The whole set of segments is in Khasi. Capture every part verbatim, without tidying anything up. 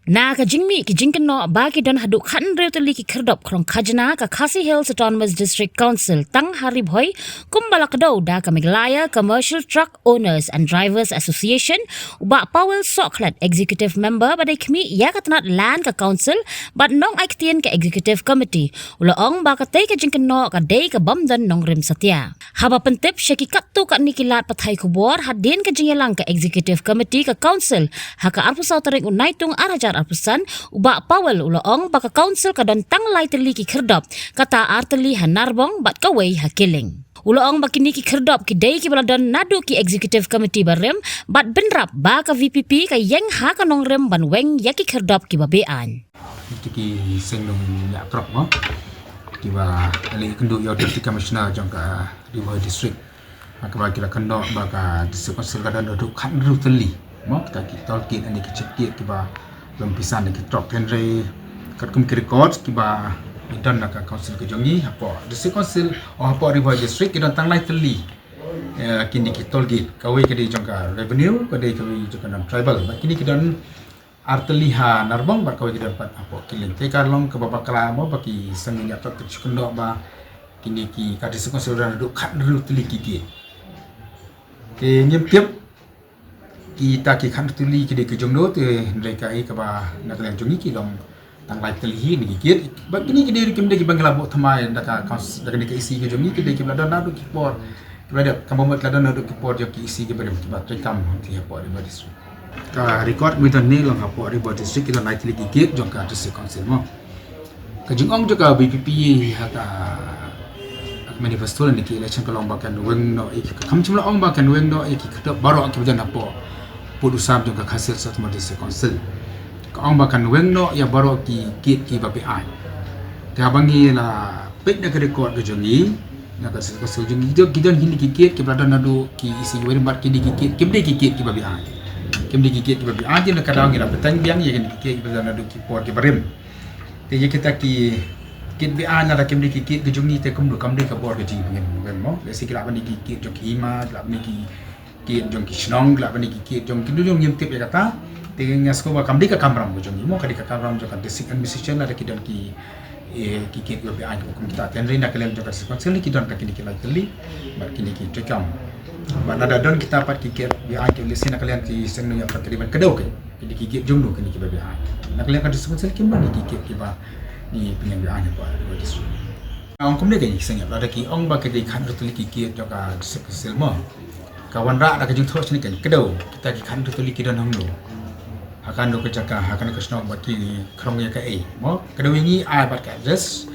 Na ka jingmih ki jingkynnoh ba ki don haduh khathynriew tylli ki khyrdop khlong khajna ka Khasi Hills Autonomous District Council tang ha Ri Bhoi, kumba la kdew da ka Meghalaya Commercial Truck Owners and Drivers Association, u Bah Powell Sohkhlet, Executive Member ba dei khmih ïa ka tnat Land ka Council bad nongai ktien ka Executive Committee, u la ong ba katei ka jingkynnoh ka dei ka bym don nongrim satia. Haba pyntip sha ki katto katne ki lad pathai khubor hadien ka jingïalang ka Executive Committee ka Council ha ka arphew saw tarik u Naitung ar hajar arphew san, u Bah Powell u la ong ba ka Council ka don tang lai tylli ki khyrdop, kata ar tylli ha Narbong bad kawei ha Killing. U la ong ba kine ki khyrdop ki dei kiba la don naduh ki Executive Committee barim, bad bynrap ba ka V P P ka ïeng ha ka nongrim ban weng ïa ki khyrdop kiba beaiñ. Kita ki seng nongñiah truck mo, kiba la ïakynduh ïa u Deputy Commissioner jong ka Ri Bhoi District, ha kaba ki la kynnoh ba ka District Council ka don haduh khathynriew tylli mo, kita ki toll gate ne ki check gate kiba long pisa ne ki truck. Hynrei katkum ki records kiba don na ka Council ka jong ngi, hapoh District Council, oh, hapoh Ri Bhoi District ki don tang lai tylli, eh, kine ki toll gate. Kawei ka dei jong ka Revenue, ka dei kawei jong ka Non-Tribal. Bad kine ki don ar tylli ha Narbong bad kawei ki don pat hapoh Killing. Te ka long kaba bakla mo ba ki seng nongñiah truck ki shu kynnoh ba kine ki, ka District Council ka don haduh khathynriew tylli ki gate. Te ngim tip kita ki khathynriew tylli ki dei ki jong no, te hynrei kaei kaba na ka liang jong ngi ki long tang lai tylli hi ne ki gate. Bad kine ki dei ruh kim dei kiba ngi la buh thymmai da ka Council, da kane ka E C ka jong ngi, ki dei kiba la don naduh ki por. Kiba la dep, kaba mut la don naduh ki por jong ki E C kiba dep, kiba treikam ha ki hapoh Ri Bhoi District. Ka record mynta ne long hapoh Ri Bhoi District ki don lai tylli ki gate jong ka District Council mo. Ka jingong jong ka V P P ha ka, ha ka manifesto lane ki election ka long ba kan weng noh ïa ki, kam shym la ong ba kan weng noh ïa ki khyrdop baroh kiba don hapoh pud u sam jong ka Khasi Hills Autonomous District Council. Ka ong ba kan weng noh ïa baroh ki gate kiba beaiñ. Te haba ngi la peit na ka record ka jong ngi, na ka District Council jong ngi, ki don, ki don kine ki gate kiba la don naduh ki E C kiba rim, bad kine ki gate kim dei ki gate kiba beaiñ. Kim dei ki gate kiba beaiñ, te na ka daw ngi la bteng biang ïa kine ki gate kiba la don naduh ki por kiba rim. Te ïa kita ki gate beaiñ lada kim dei ki gate ka jong ngi te kumno, kam dei ka bor ka jingim mo. Lehse ki lah ban dei ki gate jong ki hima, ki lah ban dei ki gate jong ki shnong, ki lah ban dei ki gate jong ki, dei jong ngim tip ïa kata. Te nga sngewbha kam dei ka kamram ka jong ngi mo, ka dei ka kamram jong ka District Administration lada ki don ki, eh, ki gate kiba beaiñ kum kita. Te hynrei na ka liang jong ka District Council ki don ta kine ki lai tylli bad kine ki treikam. Bad lada don kita pat ki gate beaiñ, ki lehse na ka liang ki seng nongñiah truck ki dei ban kdew ki, kine ki gate jong no kine kiba beaiñ. Na ka liang ka District Council kim don ki gate kiba ngi pynïeng beaiñ hapoh Ri Bhoi District. Ong kumne, kine ki seng nongñiah lada ki ong ba ki dei khathynriew tylli ki gate jong ka District Council mo, ka wanrah da ka jingthoh shane, kan kdew kita ki khathynriew tylli ki don hangno, ha kano ka jaka, ha kano ka shnong, bad ki khrong ïa kaei mo. Kdew ïa ngi, ai bad ka address,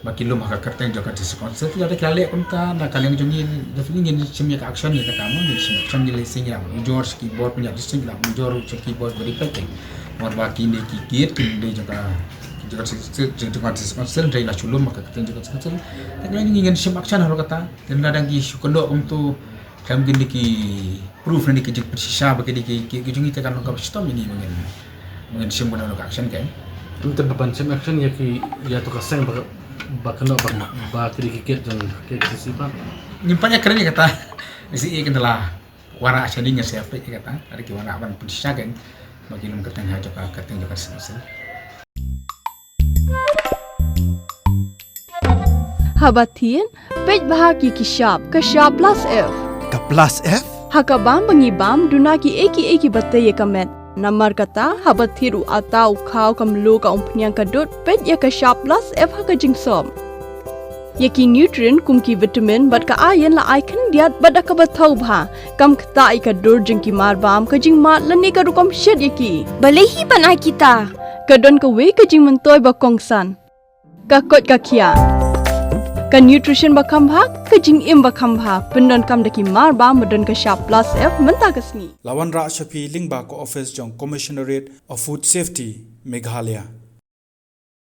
ba ki lum ha ka kyrteng jong ka District Council. Te lada ki la leh kumta na ka liang jong ngi, definitely ngin shim ïa ka action ïa kata mo, ngin shim action, ngi lehse ngi la ujor sha ki bor pynïaid district, ngi la ujor sha ki bor ba dei peit. Namar ba kine ki gate kim dei jong ka, jong ka District, jong ka District Council, hynrei la shu lum ha ka kyrteng jong ka District Council. Te ka liang jong ngi ngin shim action halor kata. Te lada ki shu kynnoh kumto, khlem kine ki proof ne ki jingpynshisha ba kine ki, ki, ki jong ngi, te kan long kaba shitom ïa ngi ba ngin, ba ngin shim kano kano ka action, kan. Te ban shim action ïa ki, ïa to ka seng ba, ba kane ba, ba kine ki gate jong K H A D C pat. Ngim pat ïakren ïa kata. Lehse ïa kane la wanrah shane, ngin sa peit ïa kata. Lada ki wanrah ban pynshisha, kan, ba ki lum kyrteng ha jong ka, kyrteng jong ka District Council. Haba thied, peit bha ki, ki shap, ka shap plus F. Ka plus F? Ha ka bam ba ngi bam, duna kiei kiei kiba tei ïa ka met. Namar kata, haba thied u atta, u khaw, ka mluh, ka umphniang, ka dud, peit ïa ka shap plus F ha ka jingsop. Ïa ki nutrient kum ki vitamin bad ka iron la ai khyndiat bad da kaba thaw bha. Kam ktah ïa ka dur jong ki mar bam, ka jingmad lane ka rukom shet ïa ki. Balei hi ban ai kita? Ka don kawei ka jingmyntoi ba kongsan. Ka koit ka khiah. Ka nutrition ba kham bha, ka jingim ba kham bha. Pyndonkam da ki mar bam ba don ka shap plus F mynta ka sngi. La wanrah sha phi lyngba ka office jong Commissionerate of Food Safety, Meghalaya.